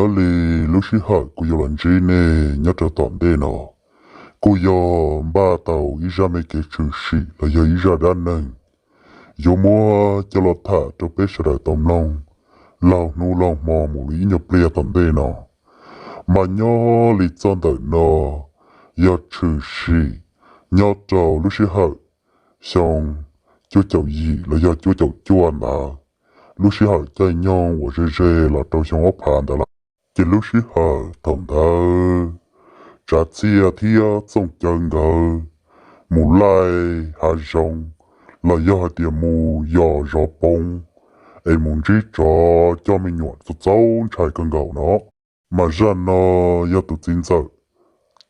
Nyob li lub sij hawm kuv yuav los ntsib nej nyob rau tom ntej no, kuj yog npaj tau ib zaj me kev tshwm sim los yog ib zaj dab neeg yuav muab coj los tham rau peb sawv daws tau mloog laug hnub laug hmo mus li ib nyuag pliag tom ntej no. Mas nyob li txoj ntawm no yog tshwm sim nyob rau lub sij hawm xyoo cuaj caum yim los yog cuaj caum cuaj ntawd, lub sij hawm caij nyoog uas ze ze los rau xyoo ob phav ntawd lawm. Ces lub sij hawm thaum ntawd Tsav Txiaj thiab Txooj Cawv nkawd mus laij hav zoov los yog hais tias mus yos zov poov es mus ntsib tsov coj me nyuam txaus ntshai kawg nkaus no. Mas zaj no yog tus txiv ntxawm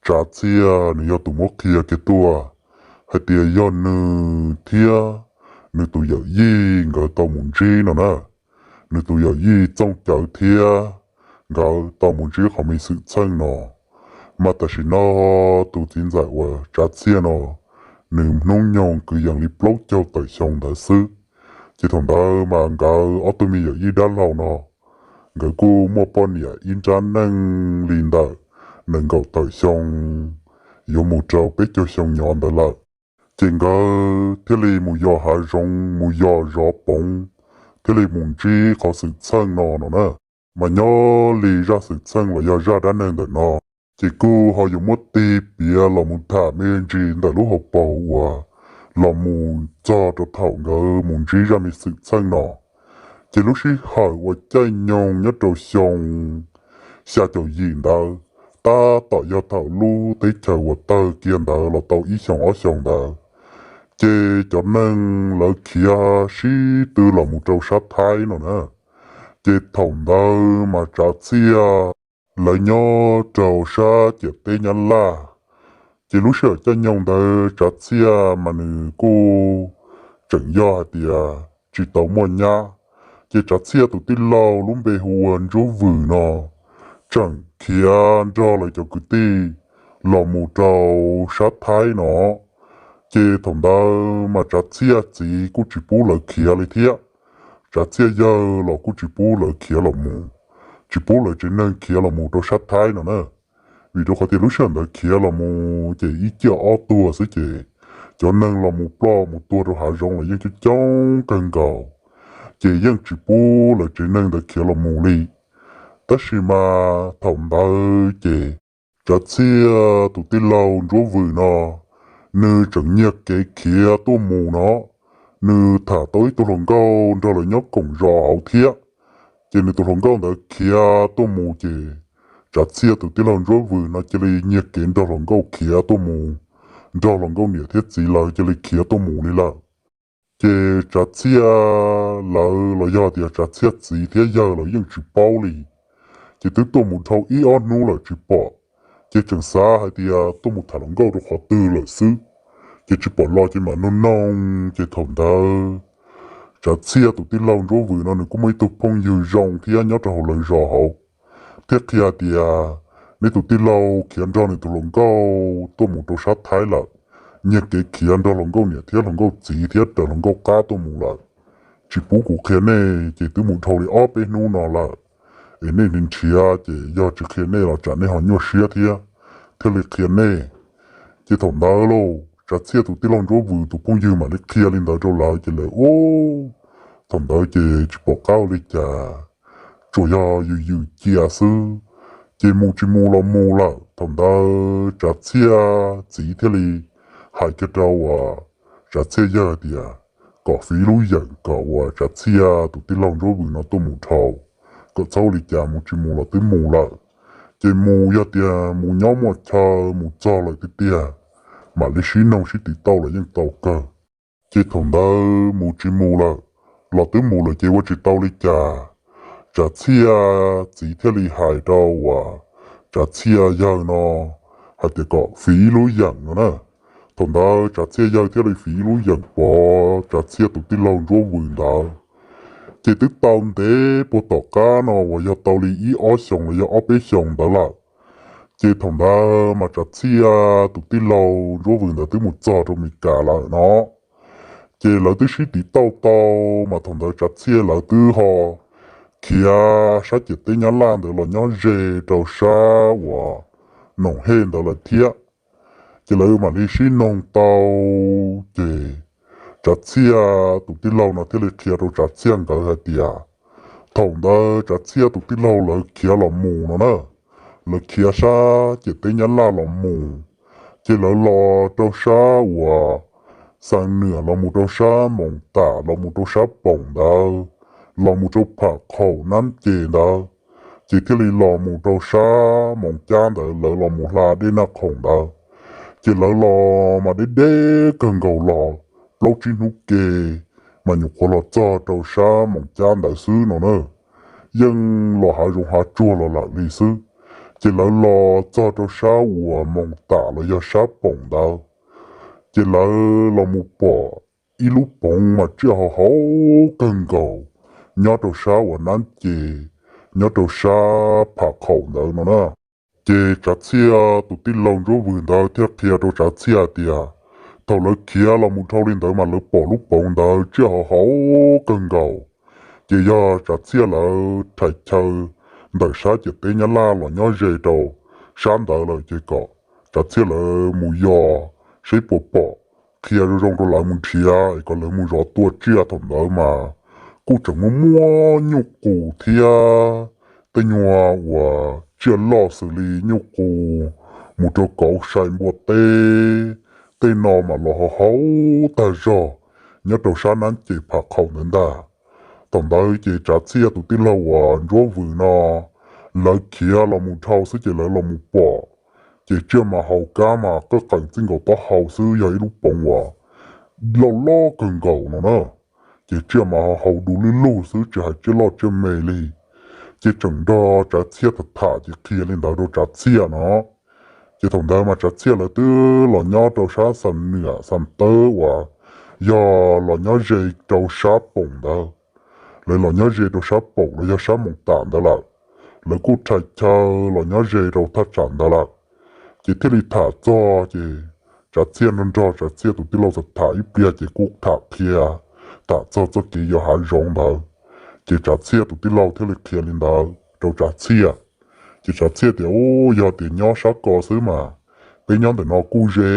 Tsav Txiaj nws yog tus muab qhia kiag tuaj hais tias yog nws thiab nws tus yawm yij nkawd tau mus ntsib no na. Nws tus yawm yij Txooj Cawv thiab nkawd tau mus ntsib qhov me xwm txheej no. Mas tam sim no tus txiv ntxawm uas Tsav Txiaj no nws hnub nyoog kwv yees li plaub caug tawm xyoo ntawd xwb. Ces thaum ntawd mas nkawd ob tug me yawm yij dab laug no nkawd kuj muaj poj niam ib nrab neej li ntawm nees nkaum tawm xyoo yuav mus rau peb caug xyoo nyob ntawd lawm. Ces nkawd thiaj li mus yos hav zoov mus yos zov poov thiaj li mus ntsib qhov xwm txheej no no na. Mas nyob li zaj xwm txheej los yog zaj dab neeg ntawm no ces kuj ho yuav muab tig piav los mus tham me ntsis ntawm lub hauv paus uas los mus txog rau thaum nkawd mus ntsib zaj me xwm txheej no. Ces lub sij hawm uas caij nyoog nyob rau xyoo xya caum yim ntawd, tab tom yog thaum lub teb chaws uas tawg kiag ntawd los tau ib xyoos ob xyoos ntawd, ces cov neeg lawv khiav sib tw los mus rau sab Thaib no na. Ces thaum ntawd mas Tsav Txiaj lawv nyob rau sab ciam teb Nyab Laj. Ces lub sij hawm caij nyoog ntawd Tsav Txiaj mas nws kuj tseem yog hais tias tsis tau muaj nyab. Ces Tsav Txiaj tus tij laug lub npe hu ua Ntsuab Vwm no tseem khiav nrog lawv cov kwv tij los mus rau sab Thaib no. Ces thaum ntawd mas Tsav Txiaj txiv kuj tsis pub lawv khiav li thiab. Tsav Txiaj yawg los kuj tsis pub lawv khiav los mus, tsis pub lawv tsev neeg khiav los mus rau sab Thaib no na. Vim rau qhov tias lub sij hawm ntawd khiav los mus ces ib ciaj ob tuag xwb ces cov neeg los mus ploj mus tuag rau hav zoov los yeej coob coob kawg nkaus, ces yeej tsis pub lawv tsev neeg ntawd khiav los mus li. Tab sis mas thaum ntawd ces Tsav Txiaj tus tij laug Ntsuab Vwm no nws tseem nyiag kev khiav tuaj mus no. Nws tham tau ib tug hluas nkauj nrog lawv nyob koom zos hauv thiab. Ces nws tus hluas nkauj ntawd khiav tuaj mus ces Tsav Txiaj tus tij laug Ntsuab Vwm no cia li nyiag kev nrog hluas nkauj khiav tuaj mus, nrog hluas nkauj niam thiab txiv lawv cia li khiav tuaj mus li lawm. Ces Tsav Txiaj lawv los yog tias Tsav Txiaj txiv thiab yawg lawv yeej tsis paub li. Ces twb tuaj mus dhau ib ob hnub lawm tsis pom, ces tseem xav hais tias tuaj mus tham hluas nkauj rau qhov twg lawm xwb, ces tsis pom los ces mam noog noog. Ces thaum ntawd Tsav Txiaj tus tij laug Ntsuab Vwm no nws kuj muaj ib tug phooj ywg zoo thiab nyob rau hauv lawv zos hauv, thiab qhia tias nws tus tij laug khiav nrog nws tus hluas nkauj tuaj mus rau sab Thaib lawm, nyiag kev khiav nrog hluas nkauj niam thiab hluas nkauj txiv thiab raws hluas nkauj qab tuaj mus lawm. Tsis pub kuv qhia nej ces twb mus dhau li ob peb hnub no lawm, es nej nrhiav ces yog tsis qhia nej los tsam nej ho nyuaj siab thiab, thiaj li qhia nej. Ces thaum ntawd lauj Tsav Txiaj tus tij laug Ntsuab Vwm tus phooj ywg mam li qhia li ntawd rau lawv ces lawv ub, thaum ntawd ces tsis pom qab ua li cas, tsuas yog yws yws cia xwb, ces mus tsis mus los mus lawm. Thaum ntawd Tsav Txiaj txiv thiaj li hais kiag rau uas Tsav Txiaj yawg tias kom fiv lub yeem kom uas Tsav Txiaj tus tij laug Ntsuab Vwm no tuaj mus dhau, kom txhob ua li cas, mus tsis mus los twb mus lawm. Ces mus yog tias mus nyob muaj chaw mus txog lawm tiag tiag mam li sib noog sib tiv tauj los yeej tau kawg. Ces thaum ntawd mus tsis mus lawm, los twb mus lawm ces ua tsis tau li cas. Tsav Txiaj txiv thiaj li hais rau uas Tsav Txiaj yawg no hais tias kom fiv ib lub yeem no na. Thaum ntawd Tsav Txiaj yawg thiaj li fiv ib lub yeem pov Tsav Txiaj tus tij laug Ntsuab Vwm ntawd. Ces twb tau ntev puag tom qab no uas yog tau li ib ob xyoos los yog ob peb xyoos ntawd lawm. Ces thaum ntawd mas Tsav Txiaj tus tij laug Ntsuab Vwm ntawd twb mus txog rau Mes Kas lawm no. Ces lawv twb sib tiv tauj tau, mas thaum ntawd Tsav Txiaj lawv twb ho khiav sab ciam teb Nyab Laj ntawd los nyob ze rau sab uas Noom Hej ntawd lawm thiab. Ces lawv mam li sib noog tau, ces Tsav Txhiaj tus tij laug no thiaj li qhia rau Tsav Txhiaj nkawd hais tias, thaum ntawd Tsav Txhiaj tus tij laug lawv khiav los mus no na, lawv khiav sab ciam teb Nyab Laj los mus, ces lawv los rau sab uas Xas Nwam los mus rau sab Moos Tam los mus rau sab Poom ntawd, los mus rau Pham Khaum Nab Ces ntawd, ces thiaj li los mus rau sab Moos Cab ntawd, lawv los mus hla dej Naj Khoom ntawd. Ces lawv los mas deb deb kawg nkaus los plaub tsib hnub ke mas nyuam qhuav los txog rau sab Moos Cab ntawd xwb no na. Yeej los hav zoov hav tsuag los lawm li xwb. Ces lawv los txog rau sab uas Moos Tam los yog sab Poom ntawd, ces lawv los mus pom ib lub poov mas tsiaj hau hau kawg nkaus nyob rau sab uas Nab Ces, nyob rau sab Pham Khaum ntawd no na. Ces Tsav Txhiaj tus tij laug Ntsuab Vwm ntawd thiaj qhia rau Tsav Txhiaj tias, thaum lawv khiav los mus dhau li ntawd mas lawv pom lub poov ntawd tsiaj hau hau kawg nkaus. Ces yog Tsav Txhiaj lawv rhais chaw ntawm sab ciam teb Nyab Laj los nyob ze rau sab ntawd lawm, ces kom Tsav Txhiaj lawv mus yos seb puas pom, qhia zoo zoo rau lawv mus nrhiav es kom lawv mus zov tua tsiaj. Thaum ntawd mas kuj tseem muaj muaj nyuj qus thiab tej nyuag uas tsiaj loj xws li nyuj qus mus rau kauv sai npua teb, tej no mas los hau hau tag zog nyob rau sab Nab Ces Pham Khaum ntawd ntag. Thaum ntawd ces Tsav Txhiaj tus tij laug uas Ntsuab Vwm no lawv khiav los mus dhau xwb ces lawv los mus pom, ces tsiaj mas haus kab mas qawj qeem txij nkaus taub hau xwb, yog ib lub poov uas loj loj kawg nkaus no na. Ces tsiaj mas haus du lwj lug xwb, tsis hais tsiaj loj tsiaj me li. Ces tseem nrog Tsav Txhiaj tham tham ces qhia li ntawd rau Tsav Txhiaj no. Ces thaum ntawd mas Tsav Txhiaj lawv twb los nyob rau sab Xam Nwam Xam Tawb uas yog los nyob ze rau sab Poom ntawd. Lawv los nyob ze rau sab Poom los yog sab Moos Tam ntawd lawm. Lawv kuj rhais chaw los nyob ze rau thaj tsam ntawd lawm. Ces thiaj li tham txog ces Tsav Txhiaj nrog nrog Tsav Txhiaj tus tij laug tham tham ib pliag ces kuj tham qhia, tham txog txoj kev yos hav zoov ntawd. Ces Tsav Txhiaj tus tij laug thiaj li qhia li ntawd rau Tsav Txhiaj. Ces Tsav Txhiaj tias, u, yog tias nyob sab ko xwb mas peb nyob ntawm no kuj ze,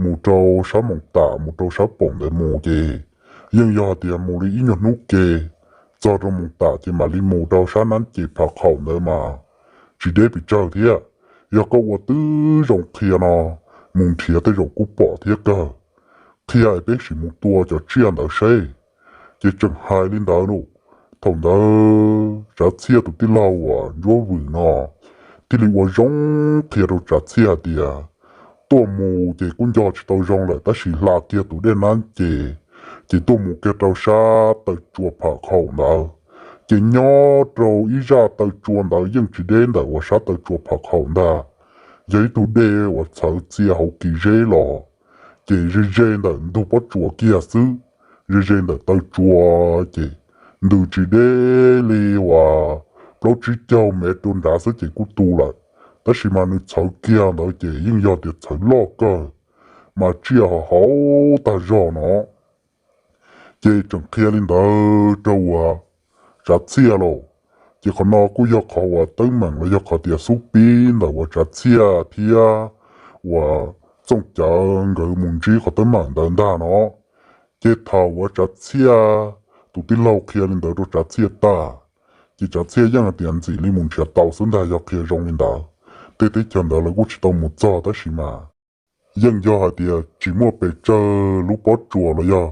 mus rau sab Moos Tam mus rau sab Poom ntawd mus ces yeej yog hais tias mus li ib nyuag hnub ke txog rau Moos Tam ces mam li mus rau sab Nab Ces Pham Khaum ntawd mas tsis deb pes tsawg thiab. Yog koj ua tib zoo qhia no, mus nrhiav tej zaum kuj pom thiab kawg. Qhia es peb sim mus tua cov tsiaj ntawd seb. Ces tseem hais li ntawd lauj, thaum ntawd Tsav Txhiaj tus tij laug uas Ntsuab Vwm no thiaj li ua zoo qhia rau Tsav Txhiaj hais tias, tuaj mus ces kuj nco tsis tau zoo lawm tab sis hla kiag tus dej Nab Ces, ces tuaj mus kiag rau sab taw tsua Pham Khaum ntawd. Ces nyob rau ib zaj taw tsua ntawd yeej tsis deb ntawm uas sab taw tsua Pham Khaum ntag, yog ib tug dej uas txhawv txia hauv kis zeb los, ces ze ze ntawm ntug pob tsuas kiag xwb, ze ze ntawm taw tsua, ces ntws tsis deb li uas plaub tsib caug mev rau nrad xwb ces kuj tu lawm. Tab sis mas nws txhawv kiag ntawd ces yeej yog tias txhawv loj kawg, mas tsiaj ho hauv tag zog no. Ces tseem qhia li ntawd rau uas Tsav Txhiaj lauj. Ces qhov no kuj yog qhov uas teeb meem los yog qhov tias xub pib ntawm uas Tsav Txhiaj thiab uas Txooj Cawv nkawd mus ntsib qhov teeb meem ntawd ntag no. Ces thaum uas Tsav Txhiaj tus tij laug qhia li ntawd rau Tsav Txhiaj tag, ces Tsav Txhiaj yeej hais tias ntxim li mus nrhiav tau xwb ntag, yog qhia zoo li ntawd. Tej teb chaws ntawd lawv kuj tsis tau mus txog tab sis mas yeej yog hais tias tsis muaj pes tsawg lub pob tsuas los yog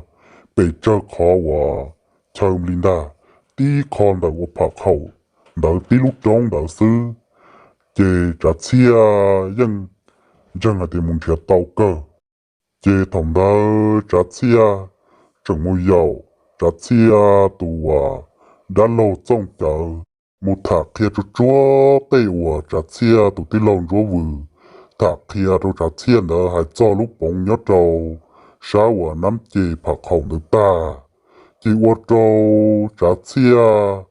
pes tsawg qhov uas chaw li ntag, tib qho ntawm uas Pham Khaum ntawd tib lub roob ntawd xwb. Ces Tsav Txhiaj yeej ntseeg hais tias mus nrhiav tau kawg. Ces thaum ntawd Tsav Txhiaj tseem mus yaum Tsav Txhiaj tus uas dab laug Txooj Cawv mus tham qhia tsuag tsuag tej uas Tsav Txhiaj tus tij laug Ntsuab Vwm tham qhia rau Tsav Txhiaj ntawd hais txog lub poov nyob rau sab uas Nab Ces Pham Khaum ntawd tag. Ces ua rau Tsav Txhiaj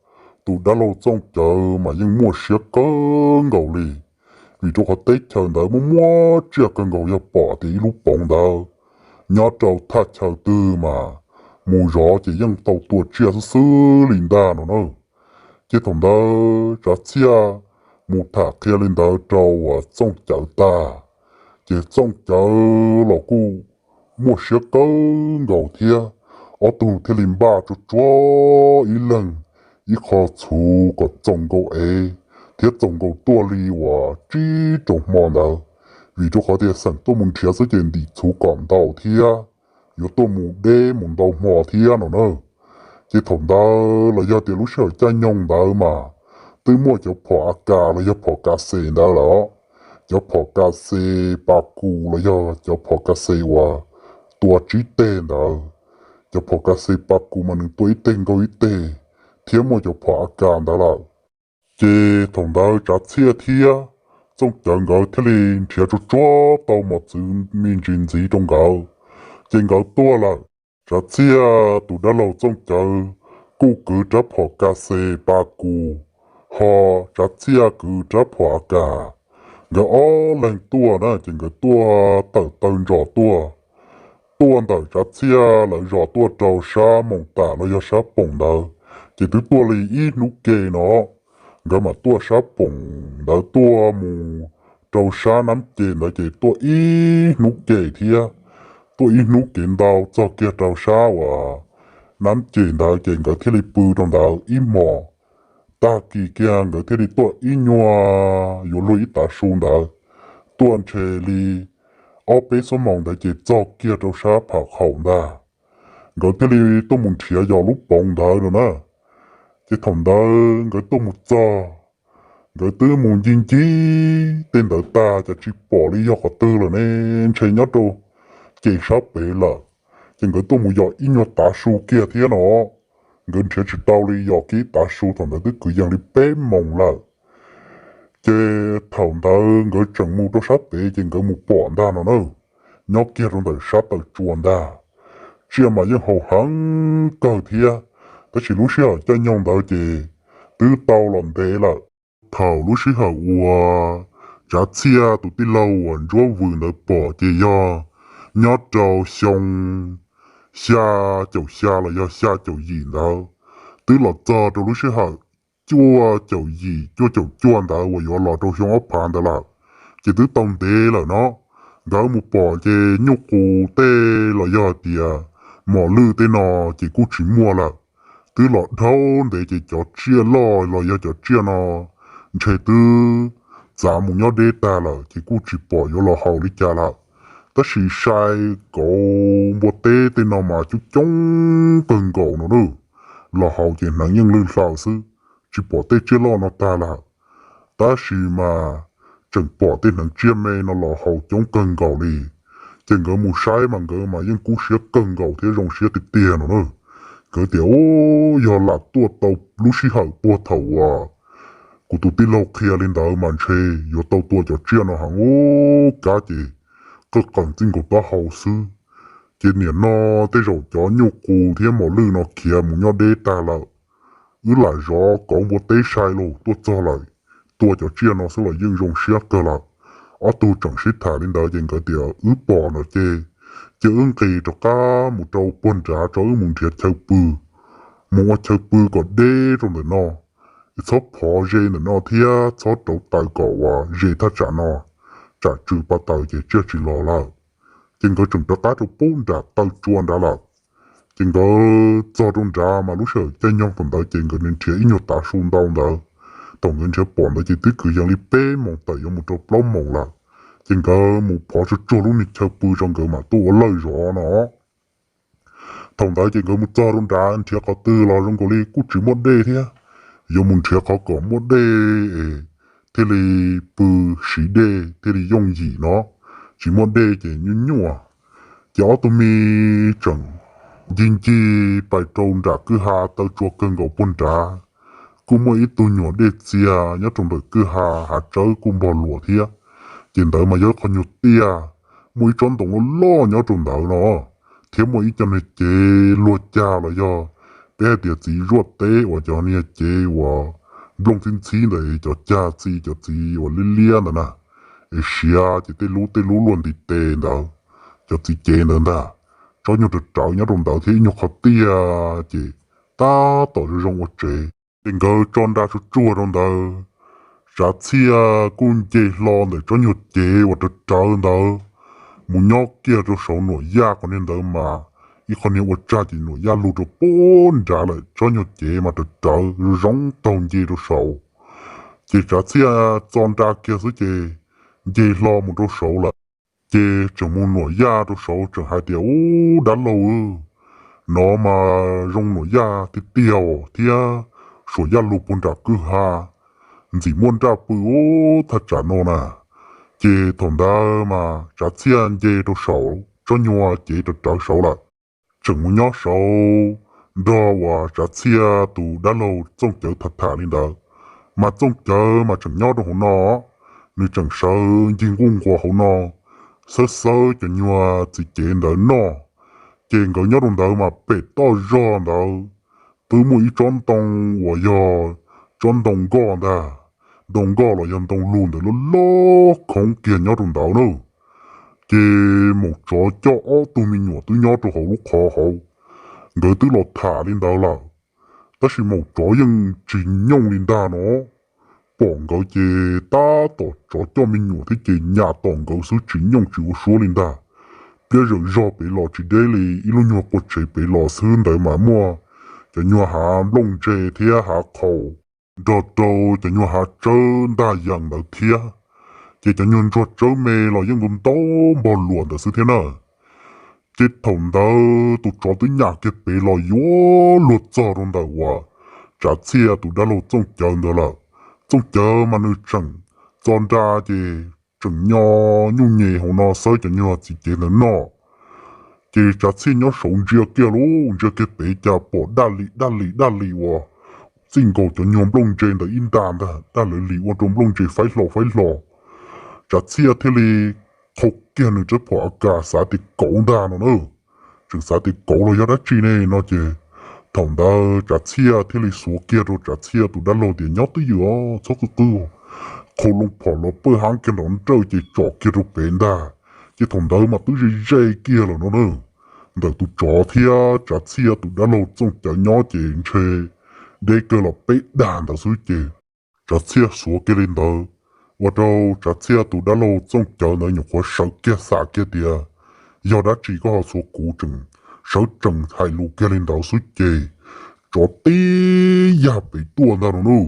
tus dab laug Txooj Cawv mas yeej muaj siab kawg nkaus li, vim rau qhov teb chaws ntawd muaj muaj tsiaj kawg nkaus, yog pom tias ib lub poov ntawd nyob rau thaj chaw twg mas mus zov ces yeej tau tua tsiaj xwb xwb li ntag no na. Ces thaum ntawd Tsav Txhiaj mus tham qhia li ntawd rau uas Txooj Cawv tag, ces Txooj Cawv los kuj muaj siab kawg nkaus thiab. Ob tug thiaj li npaj tsuag tsuag ib leeg ib qho txhuv kom txaus nkaus ev thiab txaus nkaus tuaj li uas tsib rau hmo ntawd, vim rau qhov tias xeem tuaj mus nrhiav xwb ces ntim txhuv kom ntau thiab yuav tuaj mus deb mus ntau hmo thiab no na. Ces thaum ntawd los yog tias lub sij hawm caij nyoog ntawd mas twb muaj cov phom A Kas los yog phom Kas Xes ntawd lawm. Cov phom Kas Xes Pas Kus los yog cov phom Kas Xes uas tua tsib teg ntawd. Cov phom Kas Xes Pas Kus mas nws tua ib teg nkaug ib teg, thiab muaj cov phom A Kas ntawd lawm. Ces thaum ntawd Tsav Txhiaj thiab Txooj Cawv nkawd thiaj li nrhiav tsuag tsuag tau mos txwv me ntsis ntxiv rau nkawd, ces nkawd tuaj lawm. Tsav Txhiaj tus dab laug Txooj Cawv kuj kwv rab phom Kas Xes Pas Kus, ho Tsav Txhiaj kwv rab phom A Kas. Nkawd ob leeg tuaj na ces nkawd tuaj tawm taw ntsos tuaj. Tuaj ntawm Tsav Txhiaj lawv zos tuaj rau sab Moos Tas los yog sab Poom ntawd, ces twb tuaj li ib hnub ke no. Nkawd mam tuaj sab Poom ntawd tuaj mus rau sab Nab Ces ntawd ces tuaj ib hnub ke thiab. Tuaj ib hnub kev ntau txog kiag rau sab uas Nab Ces ntawd ces nkawd thiaj li pw rau ntawd ib hmos. Tag kis kiag nkawd thiaj li tuaj ib nyuag yuav luag ib tav su ntawd, tuaj ntshe li ob peb xuab moos ntawd ces txog kiag rau sab Pham Khaum ntag. Nkawd thiaj li tuaj mus nrhiav yos lub poov ntawd no na. Ces thaum ntawd nkawd tuaj mus txog, nkawd twb mus ncig ncig tej ntawd tag cas tsis pom li yog qhov twg lawm ne, ntshe nyob rau ces sab pem lawm. Ces nkawd tuaj mus yos ib nyuag tav su kiag thiab no. Nkawd nrhiav tsis tau li, yos kiag ib tav su thaum ntawd twb kwv yees li peb moos lawm. Ces thaum ntawd nkawd tseem mus rau sab pem ces nkawd mus pom ntag no na, nyob kiag rau ntawm sab taw tsua ntag. Tsiaj mas yeej haus heev kawg thiab, tab sis lub sij hawm caij nyoog ntawd ces twb tau los ntev lawm. Thaum lub sij hawm uas Tsav Txhiaj tus tij laug uas Ntsuab Vwm ntawd pom ces yog nyob rau xyoo xya caum xya los yog xya caum yim ntawd, twb los txog rau lub sij hawm cuaj caum yim cuaj caum cuaj ntawd uas yuav los rau xyoo ob phav ntawd lawm, ces twb tau ntev lawm no. Nkawd mus pom ces nyuj qus tej los yog hais tias mos lwj tej no ces kuj tsis muaj lawm. Twb los dhau ntev ces cov tsiaj loj los yog cov tsiaj no ntshe twb txav mus nyob deb tag lawm ces kuj tsis pom yuav los haus li cas lawm. Tab sis sai kauv npua teb tej no mas coob coob kawg nkaus no na, los haus ces hneev yeej lwj hlaws xwb, tsis pom tej tsiaj loj no tag lawm. Tab sis mas tseem pom tej hneev tsiaj me no los haus coob kawg nkaus li. Ces nkawd mus saib mas nkawd mas yeej kub siab kawg nkaus thiab zoo siab tiag tiag no na. Nkawd tias, Ub, yog lam tuaj tau lub sij hawm puag thaum uas kuv tus tij laug qhia li ntawd mas ntshe yuav tau tua cov tsiaj no heev ub kab ces qawj qees txij nkaus taub hau xwb. Ces nim no tej zaum cov nyuj qus thiab mos lwj no khiav mus nyob deb tag lawm, wb lam zov kauv npua teb sai los tuaj txog lawm, tua cov tsiaj no xwb los yeej zoo siab kawg lawm. Ob tug tseem sib tham li ntawd ces nkawd tias, Wb pom no ces, ces wb nqis rov qab mus rau puag nrad tso, wb mus nrhiav chaw pw, mus ua chaw pw kom deb rau ntawm no, txhob phov ze ntawm no thiab txhob rauv taws kom uas ze thaj tsam no, tsam tsw pa taws ces tsiaj tsis los lawm. Ces nkawd tseem rov qab rau pub nram taw tsua nrad lawm. Ces nkawd txog rau nrad mas lub sij hawm caij nyoog thaum ntawd ces nkawd nrhiav ib nyuag tav su ntau ntawd. Thaum nkawd nrhiav pom ntawd ces twb kwv yees li peb moos tawm yuav mus rau plaub moos lawm. Ces nkawd mus phov tsuag tsuag lub niag chaw pw tso nkawd mam tuaj ua lawj zov no. Thaum ntawd ces nkawd mus txog rau nrad nrhiav qhov twg los zoo nkaus li kuj tsis muaj dej thiab. Yuav mus nrhiav qhov kom muaj dej es thiaj li pw siv dej thiaj li yooj yim no, tsis muaj dej ces nyuaj nyuaj. Ces ob tug me tseem ncig ncig pais rau nram kwj ha taw tsua kawg nkaus puag nrad. Kuj muaj ib tug nyuag dej txias nyob rau ntawm kwj ha, hav tsawb kuj npog luas thiab. Ces ntawd mas yog ib qho nyuag tiaj, muaj ib tsob ntoo loj loj nyob rau ntawd no, thiab muaj ib co niag cev luag cag los yog peb hais tias txiv zuaj teb uas cov niag cev uas nplooj txhib ntxhib ntawd, cov cag txiv, cov txiv uas liab liab ntawd na, es siav ces tej lub tej lub luaj ntiv tes ntawd, cov txiv cev ntawd ntag. Tsob nyuag rawv rawv nyob rau ntawd thiab ib nyuag qhov tiaj ces tab tom zoo zoo ua tsev. Ces nkawd tso nra tsuag tsuag rau ntawd, Tsav Txhiaj kuj nce hlo ntawm tsob nyuag cev uas rawv rawv ntawd mus nyob kiag rau saum Nuam Yaj qhov niag ntawd mas ib qho niag ua tsag ces Nuam Yaj lug rau pem nrad lawm, tsob nyuag cev mas rawv rawv zoo taug nce rau saud. Ces Tsav Txhiaj tso nra kiag xwb ces nce hlo mus rau saud lawm. Ces tseem mus Nuam Yaj rau saud tseem hais tias, Ub, dab laug, no mas zoo Nuam Yaj tiag tiag thiab, Suam Yaj lug puag nram kwj ha, ntxim muaj nraj pw ub thaj tsam no na. Ces thaum ntawd mas Tsav Txhiaj nce rau saum tsob nyuag cev rawv rawv saud lawm. Tseem mus nyob saud nrog uas Tsav Txhiaj tus dab laug Txooj Cawv tham tham li ntawd, mas Txooj Cawv mas tseem nyob rau hauv no, nws tseem sawv ncig nquj nquas hauv no, xawb xawb cov nyuag txiv cev ntawd noj. Ces nkawd nyob rau ntawd mas pem toj zog ntawd twb muaj ib tsob ntoo uas yog tsob ntoo nkoj ntag, ntoo nkoj los yog ntoo lug ntawd loj loj khoob kiag nyob rau ntawd na. Ces maum tsov coj ob tug me nyuam twb nyob rau hauv lub qhov hauv, nkawd twb los tham li ntawd lawm, tab sis maum tsov yeej tsis nyooj li ntag no. Pom nkawd ces tab tom tsov coj me nyuam thiab ces nyas tom nkawd xwb tsis nyooj tsis ua suab li ntag. Pliab zawm zog pem los tsis deb li ib lub nyuag qua tsev pem los xwb ntawd mas muaj cov nyuag hav nplooj ntse thiab hav qhaus nrog rau cov nyuag hav tsawb ntaj yees ntawd thiab. Ces cov nyuag ntsuag tsawb me los yeej ntau ntau npog luas ntawd xwb thiab na. Ces thaum ntawd tus tsov twb nyas kiag pem los yuav luag txog rau ntawm uas Tsav Txhiaj tus dab laug Txooj Cawv ntawd lawm. Txooj Cawv mas nws tseem tso nra ces tseem nyo nyuj nyem hauv no xawb cov nyuag txiv cev ntawd noj. Ces Tsav Txhiaj nyob saud ntsia kiag lauj, ntsia kiag pem cas pom daj li daj li daj li uas txij nkaus cov nyuag nplooj ntse ntawd ib nta ntag, daj lawv li ua rau nplooj ntse faib hlo faib hlo. Tsav Txhiaj thiaj li qhau kiag nws rab phom A K xav tias kauv ntag no na. Tseem xav tias kauv los yog dab tsi ne no ces thaum ntawd Tsav Txhiaj thiaj li xuav kiag rau Tsav Txhiaj tus dab laug tias, Nyob twj ywm os, txhob qw qw. Qhau loo phom los pawj haab kiag nrov nrawj ces tsom kiag rau pem ntag. Ces thaum ntawd mas twb ze ze kiag lawm no na. Ntawm tus tsov thiab Tsav Txhiaj tus dab laug Txooj Cawv nyob ces ntshe deb kawg los peb dag ntawd xwb ces Tsav Txhiaj xuav kiag li ntawd, ua rau Tsav Txhiaj tus dab laug Txooj Cawv ntawd nyuam qhuav sawv kiag xav kiag tias, Yog dab tsi koj ho xuav kuv? Tseem sawv tsees hais lus kiag li ntawd xwb ces tsov tib yag pem tuaj ntag no na.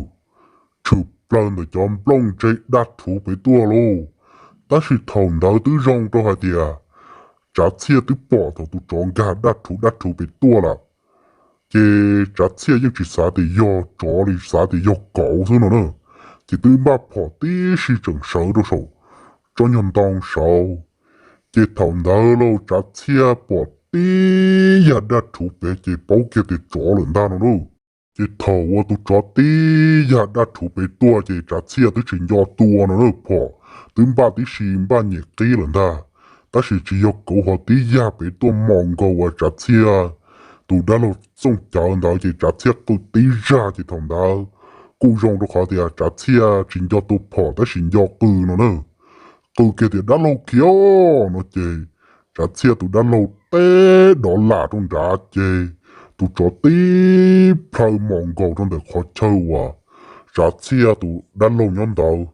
Tshwm plaws ntawm cov nplooj ntse daj rhuv pem tuaj lauj. Tab sis thaum ntawd twb zoo rau hais tias Tsav Txhiaj twb pom thaum tus tsov nkag daj rhuv daj rhuv pem tuaj lawm. Ces Tsav Txhiaj yeej tsis xav tias yog tsov li, xav tias yog kauv xwb no na. Ces twb npaj phom tib si tseem sawv rau saum tsob nyuag ntoo saud. Ces thaum ntawd lauj Tsav Txhiaj pom tib yag daj rhuv pem ces paub kiag tias tsov lawm ntag no na. Ces thaum uas tus tsov tib yag daj rhuv pem tuaj ces Tsav Txhiaj twb tsis nco tua no na, phom twb npaj tib si npaj nyem qib lawm ntag. Tab sis tsis yog kauv ho tib yag pem tuaj mos nkaus uas Tsav Txhiaj tus dab laug Txooj Cawv ntawd ces Tsav Txhiaj qw tib zag ces thaum ntawd kuj zoo rau qhov tias Tsav Txhiaj tsis nco tua phom tab sis nco qw no na. Qw kiag tias, Dab laug khiav no ces Tsav Txhiaj tus dab laug teb dov lam rau nrad ces tus tsov tib plhaw mos nkaus rau ntawm qhov chaw uas Tsav Txhiaj tus dab laug nyob ntawd,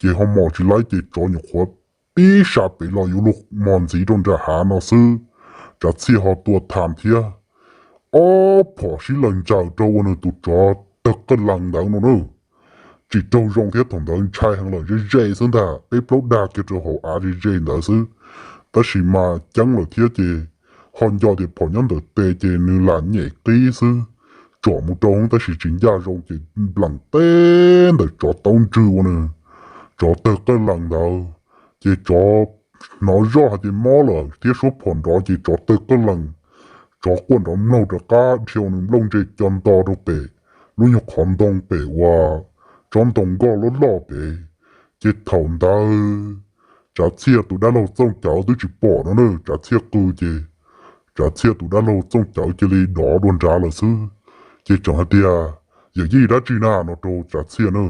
ces ho mos tsis laib ces tsov nyuam qhuav tib sa pem los yuav luag mos ntxiv rau nram hav no xwb, Tsav Txhiaj ho tua tham thiab. Ob phom sib laws ntsaws rau ua nws tus tsov tawg qawj lees ntawd no na. Tsis raug zoo thiab thaum ntawd ntshai heev lawm, ze ze xwb ntag, peb plaub dag kiag rau hauv av ze ze ntawd xwb. Tab sis mas ceeb lawm thiab ces ho nco tias phom nyob ntawm tes ces nws lam nyem qib xwb, tsom mus rau hauv tab sis tsis ncaj zoo ces nplees teb ntawm tsov taub ntswg ua nws tsov tawg qawj lees ntawd. Ces tsov hnov zoj hais tias mob lawm thiab suab phom nrov ces tsov tawg qawj lees, tsov quaj nrov mlaug rov qab dhia nws nplooj ntse co nto rau pem lub nyuag qhov ntoo pem uas tsob ntoo nkoj loj loj pem. Ces thaum ntawd Tsav Txhiaj tus dab laug Txooj Cawv twb tsis pom no na, Tsav Txhiaj qw ces Tsav Txhiaj tus dab laug Txooj Cawv cia li dov dua nrad lawm xwb. Ces tseem hais tias, Yawm yij, dab tsi na no rau Tsav Txhiaj na.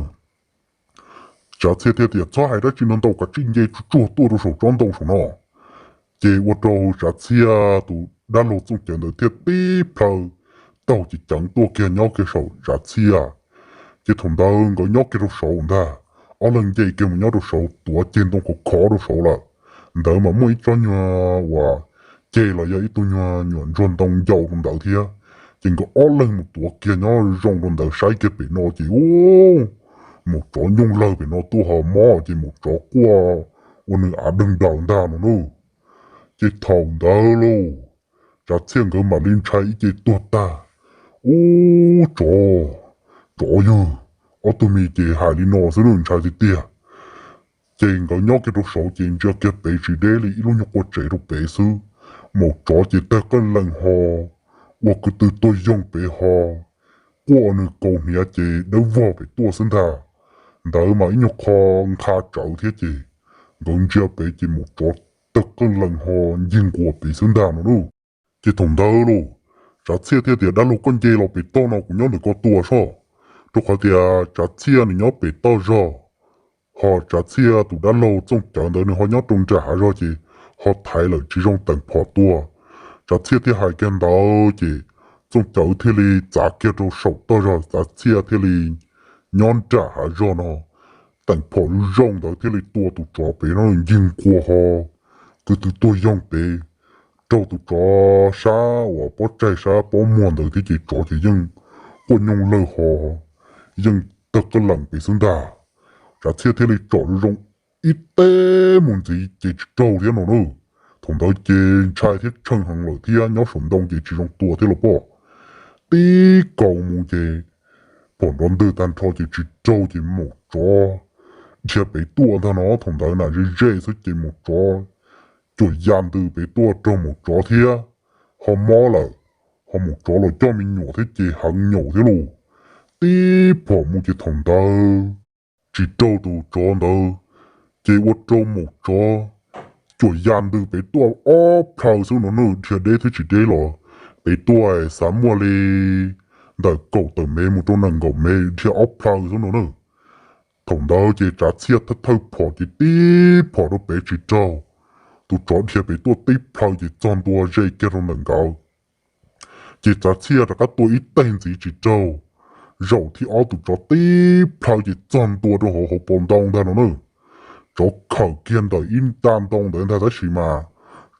Tsav Txhiaj thiaj tias, Txhob hais dab tsi no ntau, kav tsij nce tsuag tsuag tuaj rau saum tsob ntoo saum no. Ces ua rau Tsav Txhiaj tus dab laug Txooj Cawv ntawd thiaj tib plhaw taug ceev ceev tuaj kiag nyob kiag saum Tsav Txhiaj Ces thaum ntawd nkawd nyob kiag rau saud ntag, ob leeg nce kiag mus nyob rau saud tuav ceg ntoo khov khov rau saud lawm. Ntawd mas muaj ib tsob nyuag uas ceg los yog ib tug nyuag nyuam ntsuag ntoo ncau rau ntawd thiab. Ces nkawd ob leeg mus tuav kiag nyob zoo rau ntawd saib kiag pem no ces ub, maum tsov nyooj lawg pem no tuaj ho mob ces maum tsov quaj ua nws av deeg daws ntag no nawb. Ces thaum ntawd lauj, Tsav Txhiaj nkawd mam li ntshai ib ce tuag tag. Ub tsov, tsov yawg, ob tug me ces hais li no xwb nawb, ntshai tiag tiag. Ces nkawd nyob kiag rau saud ces ntsia kiag pem tsis deb li ib lub nyuag qua tsev rau pem xwb. Maum tsov ces tawg qeej lees ho ua kwv tw tuag yoog pem ho quaj nws kaus hniav ces dawb vog pem tuaj xwb ntag. Ntawd mas ib nyuag qho nkha tsawv thiab ces nkawd ntsia pem ces maum tsov tawg qeej lees ho ncig nquas pem xwb ntag no nawb. Ces thaum ntawd lauj, Tsav Txhiaj thiaj tias, Dab laug, koj nce los pem toj no, kuv nyob ntawm ko tua soj. Rau qhov tias Tsav Txhiaj nws nyob pem toj zog, ho Tsav Txhiaj tus dab laug Txooj Cawv ntawd nws ho nyob rau nram hav zog ces ho thaiv lawm tsis zoo teem phom tua. Tsav Txhiaj thiaj hais kiag ntawd ces Txooj Cawv thiaj li txav kiag rau saum toj zog, Tsav Txhiaj thiaj li nyob nram hav zog no teem phom zoo ntawd thiaj li tua tus tsov pem no ncig nquas ho kwv tw tuag yoog pem, raug tus tsov sab uas pob tsaig sab pob muag ntawd thiab ces tsov ces yeej quaj nyooj lawg ho yeej tawg qeej lees pem xwb ntag. Tsav Txhiaj thiaj li tsom zoo zoo ib teb mus ntxiv ces tsis raug thiab no nawb. Thaum ntawd ces ntshai thiab tsheej heev lawm thiab nyob saum ntoo ces tsis zoo tua thiab los pom. Tib kaus mus ces phom nrov ntwg tag nrho ces tsis raug ces maum tsov dhia pem tuaj ntag no. Thaum ntawd na ze ze xwb ces maum tsov cuam ya ntws pem tuaj raug maum tsov thiab ho mob lawm, ho maum tsov los coj me nyuam thiab ces heev nyaum thiab lauj. Tib phom mus ces thaum ntawd tsis raug tus tsov ntawd, ces ua rau maum tsov cuam ya ntws pem tuaj ob plhaw xwb no nawb, dhia deb thiab tsis deb los pem tuaj xav muaj li ntawm kaum tawm mev mus rau nees nkaum mev, dhia ob plhaw xwb no nawb. Thaum ntawd ces Tsav Txhiaj thawj thawj phom ces tib phom rau pem tsis raug, tus tsov dhia pem tuaj tib plhaw ces txog ntua ze kiag rau ntawm nkawd. Ces Tsav Txhiaj rov qab tua ib teg ntxiv tsis raug, zaum thib ob tus tsov tib plhaw ces txog ntua rau hauv hauv paus ntoo ntag no nawb. Tsov khawm kiag ntawm ib nta ntoo ntawd ntag tab sis mas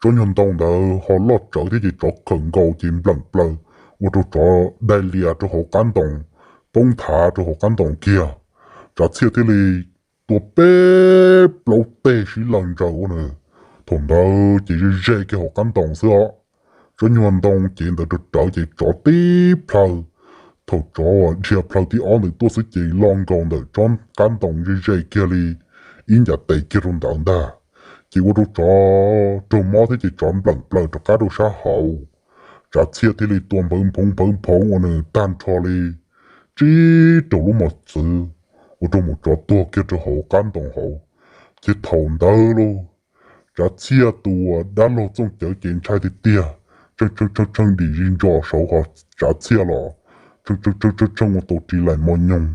tsob nyuag ntoo ntawd ho loj tsawv thiab ces tsov khawm nkaus ces npleem plaws ua rau tsov dai lias rau hauv qab ntoo, poob nthav rau hauv qab ntoo kiag. Tsav Txhiaj thiaj li tua peb plaub teg sib laws ntsaws ua nws. Thaum ntawd ces ze ze kiag hauv qab ntoo xwb os. Tsob nyuag ntoo cev ntawd rawv rawv ces tsov tib plhaw. Thaum tsov dhia plhaw thib ob ntawd tuaj xwb ces lo nkaus ntawm tsob qab ntoo ze ze kiag li ib ncav tes kiag rau ntawd ntag. Ces ua rau tsov raug mob thiab ces tsov npleem plaws rov qab rau sab hauv. Tsav Txhiaj thiaj li tua npawv nphoov npawv nphoov ua nws tag nrho li tsib rau lub mos txwv, ua rau maum tsov tuag kiag rau hauv qab ntoo hauv. Ces thaum ntawd lauj, Tsav Txhiaj tus dab laug Txooj Cawv ces ntshai tiag tiag, tshee tshee tshee dim zis ntsos saud ho Tsav Txhiaj los tshee tshee tshee tshee ua tau ris laim mos nyoog,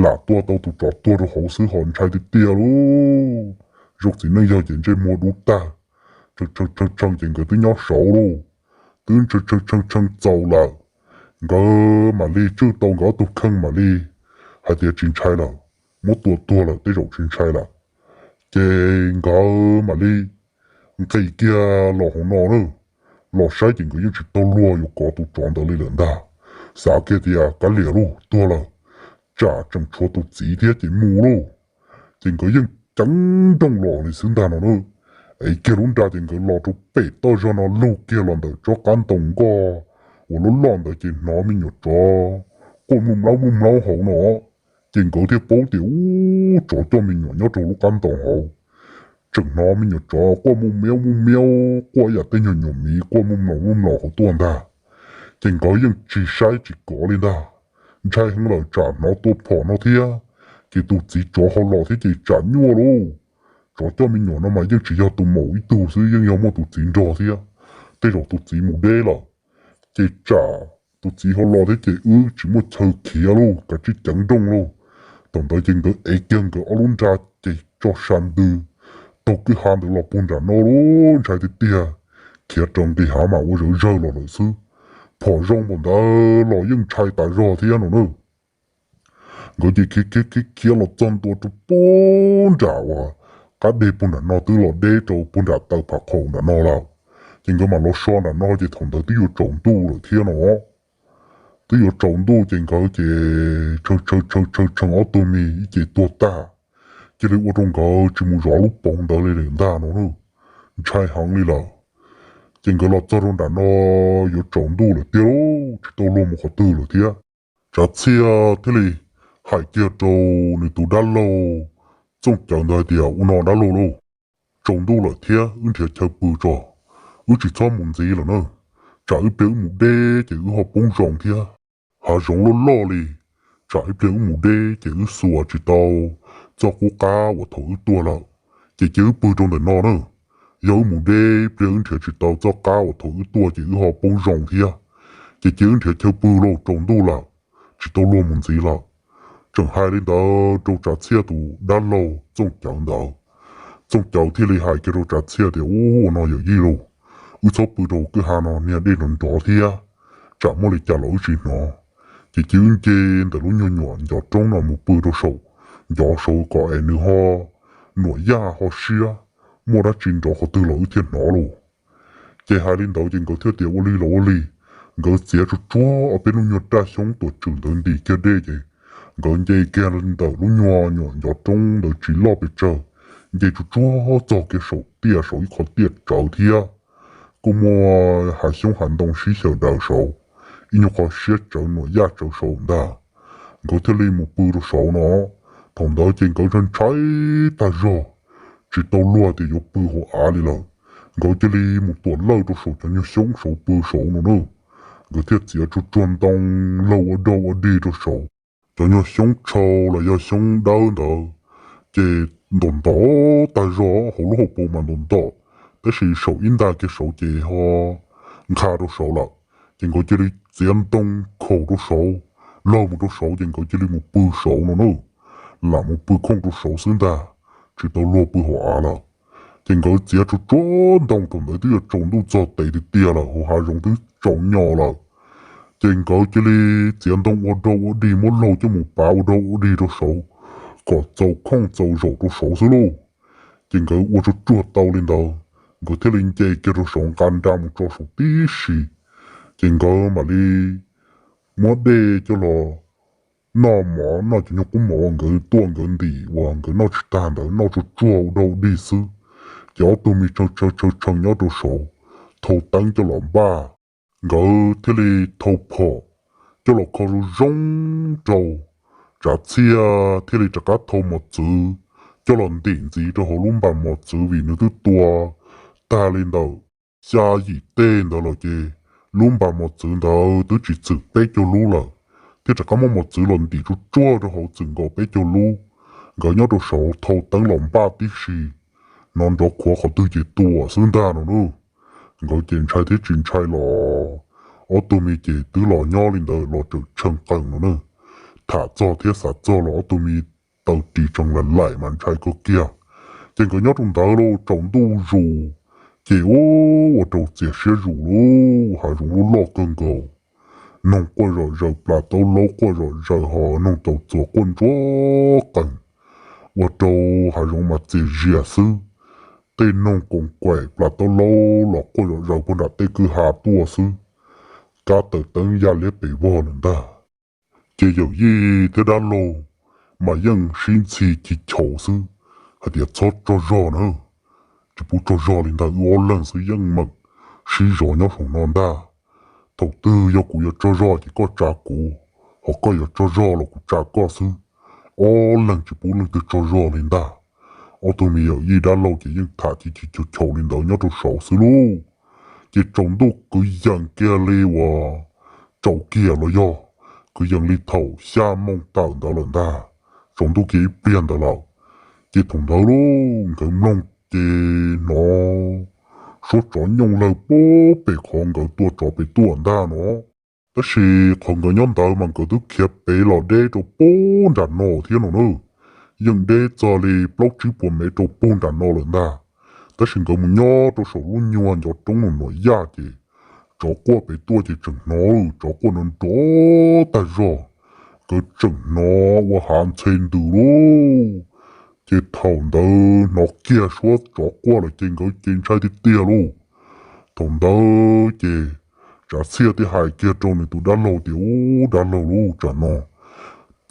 lam tua tau tus tsov tuag rau hauv xwb ho ntshai tiag tiag lauj. Zoo txiv neej yog ces ntsej muag dub tag, tshee tshee tshee ces nkawd twb nyob saud lauj, twb tshee tshee tshee txaus lawm. Nkawd mam li tswj tau nkawd ob tug kheej mam li hais tias tsis ntshai lawm, muab tua tuag lawm tej zaum tsis ntshai lawm. Ces nkawd mam li nqis kiag los hauv no na, los saib ces nkawd yeej tsis tau luag yuav kov tus tsov ntawd li lawm ntag. Xav kiag tias kav liam lauj, tuag lawm, tsam tseem tshuav tus txiv thiab ces mus lauj. Ces nkawd yeej ceev nrooj los li xwb ntag no na. Ev kiag lub nra ces nkawd los rau pem toj zog no lug kiag los ntawm tsob qab ntoo nkoj uas loj loj ntawd ces hnov me nyuam tsov quaj mloog mlaub mloog mlaub hauv no. Ces nkawd thiaj paub tias ub, tsov coj me nyuam nyob rau lub qab ntoo hauv. Tseem hnov me nyuam tsov quaj muj miaub muj miaub, quaj yam tej nyuag nyuam miv quaj muj mlaus muj mlaus hauv tuaj ntag. Ces nkawd yeej tsis saib tsis kov li ntag, ntshai heev lawm tsam hnov tua phom no thiab, ces tus txiv tsov ho los thiab ces tsam nyuaj lauj. Tsov coj me nyuam no mas yeej tsis yog tus maum ib tug xwb, yeej yog muaj tus txiv nrog thiab. Tej zaum tus txiv mus deb lawm, ces tsam tus txiv ho los thiab ces wb tsis muaj chaw khiav lauj, kav tsij ceev nrooj lauj. Thaum ntawd ces nkawd ev kiag nkawd ob lub nra ces tso sa ntws taug kwj ha ntawd los puag nram no lauj, ntshai tiag tiag. Khiav raws nqis hav mas ua zawv zawg los lawm xwb. Phom zoo npaum ntawd los yeej ntshai tas zog thiab no na. Nkawd ces khiav khiav khiav khiav los txog ntua rau puag nram uas qab deg puag nram no twb los deb rau puag nram taw pham qhaum nram no lawm. Ces nkawd mam los so nram no ces thaum ntawd twb yuav tsaus ntuj lawm thiab no. Twb yuav tsaus ntuj ces nkawd ces tshee tshee tshee tshee ob tug me ib ce tuag tag, cia li ua rau nkawd tsis mus zov lub poov ntawd li lawm ntag no. Ntshai heev li lawm. Ces nkawd los txog rau nram no yuav tsaus ntuj lawm tiag lauj, tsis tau luag mus qhov twg lawm thiab. Tsav Txhiaj thiaj li hais kiag rau nws tus dab laug Txooj Cawv ntawd hais tias, Ua no dab laug lauj, tsaus ntuj lawm thiab wb nrhiav chaw pw tso, wb tsis txhob mus ntxiv lawm na, tsam ib pliag wb mus deb ces wb ho poob zoo thiab. Hav zoov loj loj li, tsam ib pliag wb mus deb ces wb xuas tsis tau txoj qub qab uas thaum wb tuaj lawm, ces cia wb pw rau ntawm no na. Yog wb mus deb ib pliag wb nrhiav tsis tau txoj qab uas thaum wb tuaj ces wb ho poob zoo thiab. Ces cia wb nrhiav chaw pw lauj, tsaus ntuj lawm, tsis tau luag mus ntxiv lawm. Tseem hais li ntawd rau Tsav Txhiaj tus dab laug Txooj Cawv ntawd. Txooj Cawv thiaj li hais kiag rau Tsav Txhiaj tias, Ua no yawm yij lauj, wb txhob pw rau kwj ha no, niag dej nrov nrov thiab, tsam muaj li cas los wb tsis hnov. Ces cia wb nce ntawm lub nyuag nyuam ncov roob no mus pw rau saum ncov saud kom es nws ho nuam yaj ho siab, muaj dab tsi nrov qhov twg los wb thiaj hnov lauj. Ces hais li ntawd ces nkawd thiaj tias, Ua li los ua li. Nkawd txiav tsuag tsuag ob peb lub nyuag raj xyoob tuam tswm ntawd ntim kiag dej ces nkawd nce kiag ntawm lub nyuag nyuam ncov roob ntawd tsis loj pes tsawg, nce tsuag tsuag txog kiag saum tiaj, saum ib qho tiaj tsawv thiab kuj muaj hav xyoob hav ntoo sib xyaw daws saud, ib nyuag qho siab tsawv nuam yaj tsawv saud ntag. Nkawd thiaj li mus pw rau saud no. Thaum ntawd ces nkawd ntshai ntshai tag zog, tsis tau luag tias yuav pw hauv av li lawm. Nkawd cia li mus tuam lawj rau saum cov nyuag xyoob saud pw saud no na. Nkawd thiaj txiav tsuag tsuag ntoo laug ua daug ua dig rau saud. Cov nyuag xyoob tshau los yog xyoob dawb ntawd ces ntom ntom tag zog, hauv lub hauv paus mas ntom ntom, tab sis saum ib nta kiag saud ces ho nqha rau saud lawm. Ces nkawd cia li txiav ntoo khaum rau saud, laug mus rau saud ces nkawd cia li mus pw saud no na. Lam mus pw khooj rau saud xwb ntag, tsis tau luag pw hauv av lawm. Ces nkawd txiav tsuag tsuag ntoo, thaum ntawd twb yuav tsaus ntuj txog tes tiag tiag lawm, hauv hav zoov twb tsaus nyo lawm. Ces nkawd cia li txiav ntoo ua daug ua dig, muab laug coj mus pav ua daug ua dig rau saud kom txaus khooj txaus zaum rau saud xwb lauj. Ces nkawd ua tsuag tsuag tau li ntawd, nkawd thiaj li nce kiag rau saud nqa nra mus tso saud tib si. Ces nkawd mam li muab dej coj los noj mov, noj cov nyuag qub mov uas nkawd tuaj nkawd ntim uas nkawd noj tsis tag ntawd, noj tsuag tsuag ua daug dig xwb. Ces ob tug me tshee tshee tshee nyob rau saud thau teeb coj los npaj. Nkawd thiaj li thau phom coj los kho zoo zoo rau. Tsav Txhiaj thiaj li rov qab thau mos txwv coj los ntim ntxiv rau hauv lub npas mos txwv, vim nws twb tua tag li ntawm xya yim tej ntawd lawm ces lub npas mos txwv ntawd twb tsis txwm peb caug lub lawm, thiaj rov qab muab mos txwv los ntim tsuag tsuag rau hauv txwm nkaus peb caug lub. Nkawd nyob rau saud thau teeb los npaj tib si, hnov nrov khuav qhov twg ces tua xwb ntag no na. Nkawd ces ntshai thiab tsis ntshai los ob tug me ces twb los nyob li ntawd los tseem tshee qees no na. Tham txog thiab xav txog los ob tug me taw ris tsees lam laim mas ntshai kawg kiag. Ces nkawd nyob rau ntawd los tsaus ntuj zus, ces ua rau txias siab zus lub hav zoov lub loj kawg nkaus. Noog quaj zom zaws, plas taub laub quaj zom zaws, ho noog tau txuas quaj ntsuag qees, ua rau hav zoov mas txias zias xwb. Tej noog koos kaim plas taub laub los quaj zom zaws puag nram tej kwj ha tuaj xwb, kab taws teeb ya liab pes vog lawm ntag. Ces yawm yij thiab dab laug mas yeej sib ntxhi ci chaus xwb hais tias, Txhob tsaug zog na, tsis pub tsaug zog li ntag, wb ob leeg xwb yeej meem sib zov nyob saum no ntag. Thaum twg yog kuv yuav tsaug zog ces koj tsa kuv, ho koj yuav tsaug zog los kuv tsa koj xwb. Ob leeg tsis pub leej twg tsaug zog li ntag. Ob tug me yawm yij dab laug ces yeej tham ci ci chaus chaus li ntawd nyob rau saud xwb lauj. Ces tsaus ntuj kwv yees kiag li uas tsaus kiag los yog kwv yees li thaum xya moo tawm ntawd lawm ntag, tsaus ntuj kiag ib pliag ntawd lawm. Ces thaum ntawd lauj, nkawd mloog ces hnov suab tsov nyooj lawg pem qhov nkawd tuaj tsov pem tuaj ntag no. Tab sis qhov nkawd nyob ntawd mas nkawd twb khiav pem los deb rau puag nram no thiab no na. Yeej deb txog li plaub tsib puas mev rau puag nram no lawm ntag. Tab sis nkawd mus nyob rau saum lub nyuag ncov roob no nuam yaj ces tsov quaj pem tuaj ces tseem hnov tsov quaj nrov nrov tag zog. Nkawd tseem hnov ua hav ntxhe ntws lauj. Ces thaum ntawd hnov kiag suab tsov quaj lawm ces nkawd ces ntshai tiag tiag lauj. Thaum ntawd ces Tsav Txhiaj thiaj hais kiag rau nws tus dab laug tias, Ub, dab laug lauj, tsam no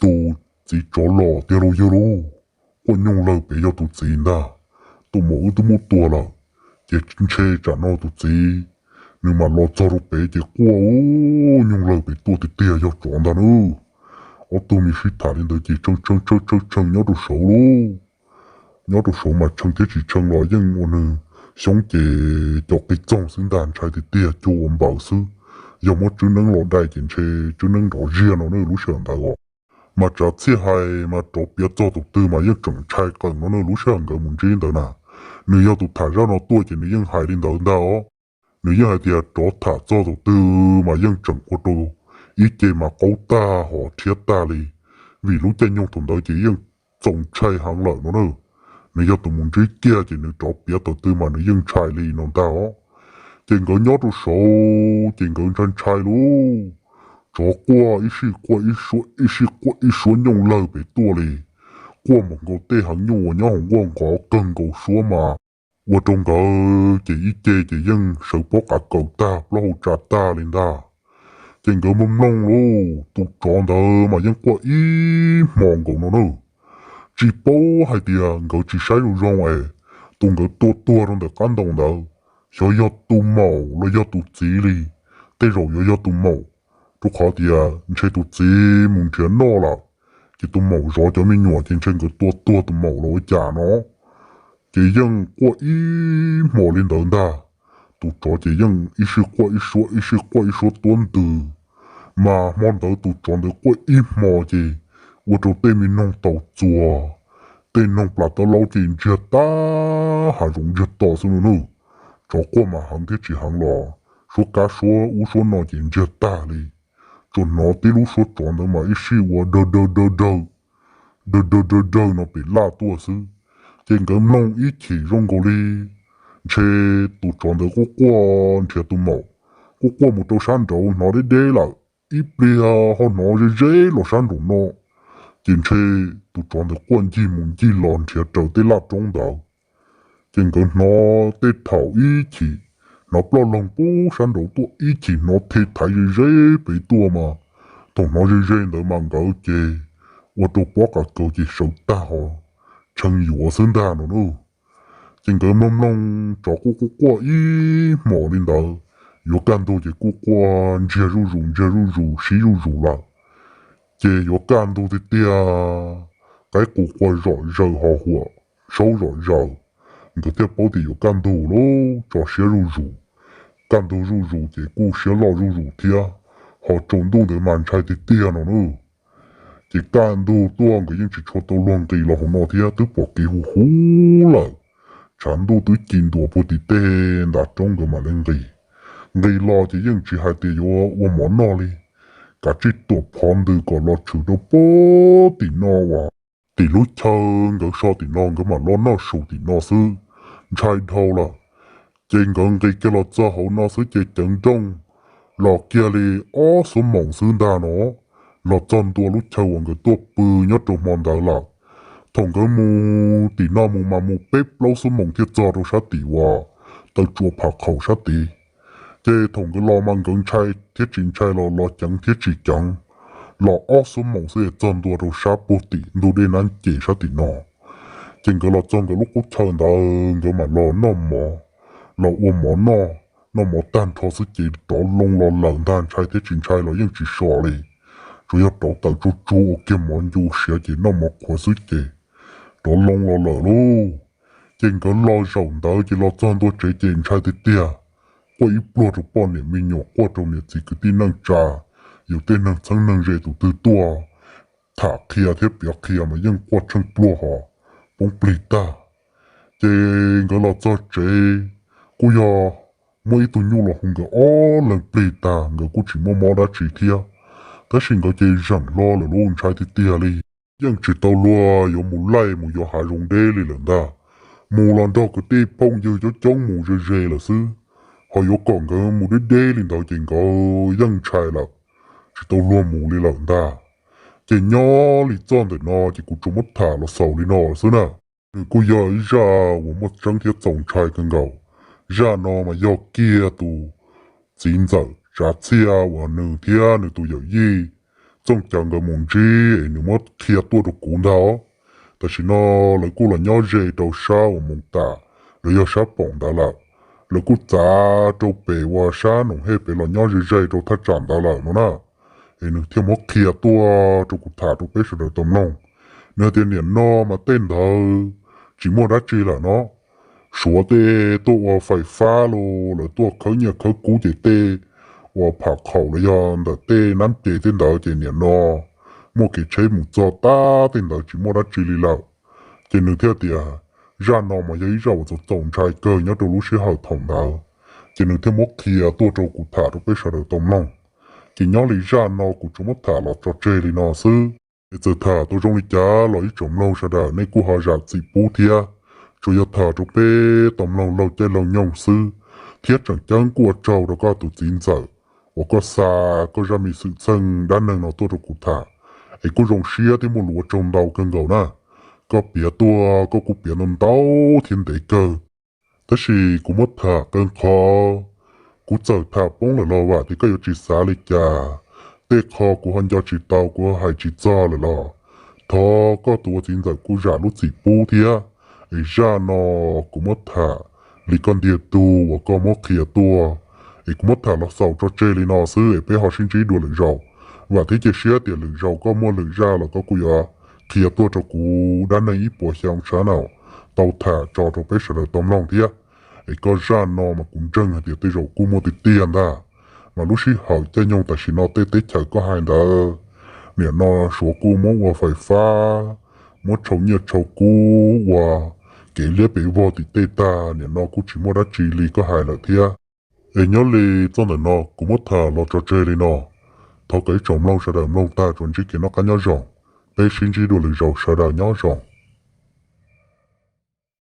tus txiv tsov los tiag lauj yawg lauj. Quaj nyooj lawg pem yog tus txiv ntag. Tus maum wb twb muab tua lawm, ces ntshe tsam no tus txiv nws mam los txog rau pem ces quaj nyooj lawg pem tuaj tiag tiag yog tsov ntag nawb. Ob tug me sib tham li ntawd ces tshee tshee tshee tshee nyob rau saud lauj. Nyob rau saud mas tshee thiab tsis tshee los yeej ua nws xyoob ces cov qis txoog xwb ntag, ntshai tiag tiag, cua ua npaws xwb. Yog muab tswb neeb los dai ces ntshe tswb neeb nrov ziag no na lub sij hawm ntawd os. Mas Tsav Txhiaj hais mas rov piav txog tus twg mas yeej tseem ntshai qees no na lub sij hawm nkawd mus ntsib ntawd na. Nws yog tus tham zaj no tuaj ces nws yeej hais li ntawd ntag os. Nws yeej hais tias rov tham txog tus twg mas yeej tseem ua rau ib ce mas qaug tag hos rhiab tag li, vim lub caij nyoog thaum ntawd ces yeej txaus ntshai heev lawm no na. Nws yog tus mus ntsib kiag ces nws rov piav thaum twg mas nws yeej ntshai li no ntag os. Ces nkawd nyob rau saud ces nkawd ntshai ntshai lauj. Tsov quaj ib sij quaj ib suab ib sij quaj ib suab nyooj lawg pem tuaj li. Quaj mus nkaus tej heev nyuj uas nyob hauv nkuaj nqov kawg nkaus suab mas ua rau nkawd ces ib ce ces yeej sawv pob qav kaws tag plaub hau tsa tag li ntag. Ces nkawd mloog mloog lauj, tus tsov ntawd mas yeej quaj ib hmo nkaus no na. Tsis paub hais tias nkawd tsis saib zoo zoo es tus nkawd tua tuag rau ntawm qab ntaus ntawd xyov yog tus maum los yog tus txiv li. Tej zaum yuav yog tus maum, rau qhov tias ntshe tus txiv mus nrhiav noj lawm, ces tus maum zov cov me nyuam ces ntshe nkawd tua tuag tus maum los ua cas no. Ces yeej quaj ib hmo li ntawd ntag. Tus tsov ces yeej ib sij quaj ib suab ib sij quaj ib suab tuab ntws. Mas hmo ntawd tus tsov ntawd quaj ib hmo ces ua rau tej me noog taus txuas, tej noog plas tab laub ces ntsiag tag hav zoov ntsiag to xwb no nawb. Tsov quaj mas heev thiab tsis heev los suab kab suab ub suab no ces ntsiag tag li. Tsuas hnov tib lub suab tsov ntawd mas ib sij ua dawg dawg dawg dawg, dawg dawg dawg dawg no pem laj tuaj xwb. Ces nkawd mloog ib chim zoo nkaus li ntshe tus tsov ntawd quaj quaj nrhiav tus maum, quaj quaj mus rau sab nraud hnov deb deb lawm, ib pliag ho hnov ze ze los sab nraum no. Ces ntshe tus tsov ntawd quaj ncig mus ncig los nrhiav raws tej laj roob ntawd. Ces nkawd hnov tej thaum ib chim hnov ploj loog pub sab nraud tuaj, ib chim hnov the thaiv ze ze pem tuaj mas. Thaum hnov ze ze ntawd mas nkawd ces ua rau pob qav kaws ces sawv tag hos tshee yuav xwb ntag no nawb. Ces nkawd mloog mloog tsov quaj quaj quaj ib hmos li ntawd, yuav kaj ntug ces kuj quaj ntsiag zuj zus ntsiag zuj zus sib zuj zus lawm. Ces yuav kaj ntug tiag tiag, qaib qus quaj zom zaws ho huam saub zom zaws, nkawd thiaj paub tias yuav kaj ntug lauj, tso siab zuj zus. Kaj ntug zuj zus ces kuj siab loj zuj zus thiab, ho tsaus ntuj ntawd mas ntshai tiag tiag no nawb. Ces kaj ntug tuaj nkawd yeej tsis tshua tau luag nqis los hauv no thiab, twb pom kev huv huv lawm. Tshav ntuj twb ci ntua puag tim tej ntav roob nkawd mam li nqis. Nqis los ces yeej tsis hais tias yuav ua mov noj li, kav tsij tuam phov ntws kom los tshwm rau puag tim no uas tim lub chaw nkawd so tim no nkawd mam los noj su tim no xwb, ntshai dhau lawm. Ces nkawd nqis kiag los txog hauv no xwb ces ceev nrooj los kiag li ob xuab moos xwb ntag no, los txog ntua lub chaw uas nkawd tuaj pw nyob rau hmo ntawd lawm. Thaum nkawd mus tim no mus mas mus peb plaub xuab moos thiaj txog rau sab tim uas taw tsua phav qhaum sab tid. Ces thaum nkawd los mas nkawd ntshai thiab tsis ntshai los los ceev thiab tsis ceev, los ob xuab moos xwb es txog ntua rau sab puag tim ntug dej nab ces sab tim no. Ces nkawd los txog nkawd lub qub chaw ntawd nkawd mam los noj mov, los ua mov noj. Noj mov tag nrho xwb ces rov loo los lawm ntag, ntshai thiab tsis ntshai los yeej tsis so li. Tsuas yog rauv taws tsuag tsuag ua kiag mov ncu siav ces noj mov qhuav xwb ces rov loo los lawm lauj. Ces nkawd los zaum ntawd ces los txog ntua tsev ces ntshai tiag tiag, quaj ib pluag rau poj niam me nyuam, quaj rau niam txiv kwv tij neej tsa, yus tej neeg txheeb neeg ze tus twg tuaj tham qhia thiab piav qhia mas yeej quaj tsheej pluag hos poob plig tag. Ces nkawd los txog tsev, kuj yog muaj ib tug nyuj los hu nkawd ob leeg plig tag, nkawd kuj tsis muaj mob dab tsi thiab. Tab sis nkawd ces zeem hlo lawm lauj, ntshai tiag tiag li. Yeej tsis tau luag yuav mus laij mus yuav hav zoov deb li lawm ntag. Mus los nrog kwv tij phooj ywg coob coob mus ze ze lawm xwb, ho yuav kom nkawd mus deb deb li ntawd ces nkawd yeej ntshai lawm, tsis tau luag mus li lawm ntag. Ces nyob li txoj ntawm no ces kuv tsuas muab tham los xaus li no xwb na. Nws kuj yog ib zaj uas muaj tseeb thiab txaus ntshai kawg nkaus. Zaj no mas yog kiag tus txiv ntxawm Tsav Txhiaj uas nws thiab nws tus yawm yij Txooj Cawv nkawd mus ntsib es nws muab qhia tuaj rau kuv ntag. Tam sim no lawv kuj los nyob ze rau sab uas Moos Tas, los yog sab Poom ntawd lawm. Lawv kuj txav rau pem uas sab Noom Hej pem los nyob ze ze rau thaj tsam ntawd lawm no na. Es nws thiaj muab qhia tuaj rau kuv tham rau peb sawv daws tau mloog. Nws hais tias niam no mas tej ntawd tsis muaj dab tsi lawm no. Suav tej tuaj ua fais fab los lawv tuaj khawb nyiaj khawb kub ces tej uas pham khaum los yog ntawm tej nab ces tej ntawd ces niam no muaj kev tsheb mus txog tag tej ntawd tsis muaj dab tsi li lawm. Ces nws thiaj tias zaj no mas yog ib zaj uas txaus txaus ntshai kawg nyob rau lub sij hawm thaum ntawd. Ces nws thiaj muab qhia tuaj rau kuv tham rau peb sawv daws tau mloog. Ces nyob li zaj no kuv tsuas muab tham los tso tseg li no xwb. Es txawm tham tau zoo li cas los ib tsoom mloog sawv daws nej kuj ho zam txim pub thiab. Tsuas yog tham rau peb tau mloog laug caij laug nyoog xwb, thiab tseem ceeb kuj ua tsaug rau koj tus txiv ntxawm uas koj xa koj zaj me xwm txheej dab neeg no tuaj rau kuv tham. Es kuj zoo siab thiab muaj lus ua tsaug ntau kawg nkaus na. Koj piav tuaj koj kuj piav ntau ntau thiab ntev kawg. Tab sis kuv muab tham qee qho, kuv txawm tham poob lawm los vam tias koj yuav tsis xav li cas. Tej qho kuv ho nco tsis tau kuv ho hais tsis txog lawm los thov koj tus ua txiv ntxawm kuj zam lub txim pub thiab. Es zaj no kuv muab tham li koj ntiag tug uas koj muab qhia tuaj, es kuv muab tham los xaus tso tseg li no xwb es peb ho sib ntsib dua lwm zaus. Vam thiab cia siab tias lwm zaus koj muaj lwm zaj los koj kuj yuav qhia tuaj rau kuv dab neeg ib puas xyoo sab na tau tham tso rau peb sawv daws tau mloog thiab. Es koj zaj no mas kuv ntseeg hais tias tej zaum kuj muaj tiag tiag ntag. Mas lub sij hawm caij nyoog tam sim no tej teb chaws koj hais ntawd, niam no Suav kuj muab ua fais fab, muab tshau nyiaj tshau kub ua kev liab pes vog tim tej tag, niam no kuj tsis muaj dab tsi li koj hais lawm thiab. Es nyob li txoj ntawm no kuv muab tham los tso tseg li no. Thov kom ib tsoom mloog sawv daws mloog tag tsuas ntsib kev noj qab nyob zoo. Peb sib ntsib dua lwm zaus, sawv daws nyob zoo.